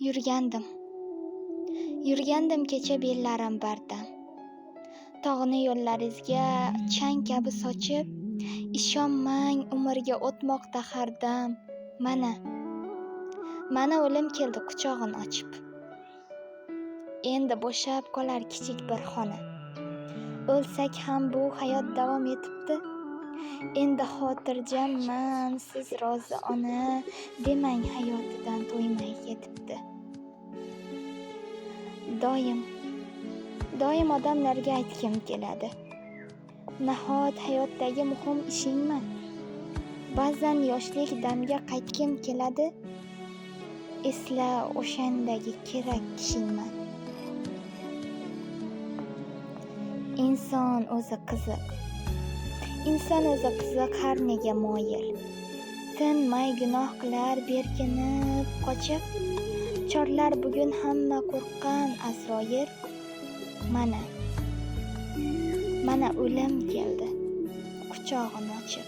Yurgandim. Yurgandim kecha bellarim bardam. Tog'ni yo'llaringizga chang kabi sochib, ishonmang umrga o'tmoqda har dam. Mana, mana o'lim keldi quchog'in ochib. Endi bo'shab qolar kichik bir xona. O'lsak ham bu hayot davom etibdi. Endi xotirjamman, siz rozi ona, demang hayotidan to'ymay ketibdi. Doim, doim odamlarga aytgim keladi. Nahot hayotdagi muhim ishingman. Ba'zan yoshlik damga qaytgim keladi. Esla o'shandagi kerak kishingman. Inson o'zi qiziq. Inson o'zi qiziq har nega moyil. Tinmay gunoh qilar berkinib qochib. Chorlar bugun hamma qo'rqqan Azroil. Mana, mana o'lim keldi quchog'ini ochib.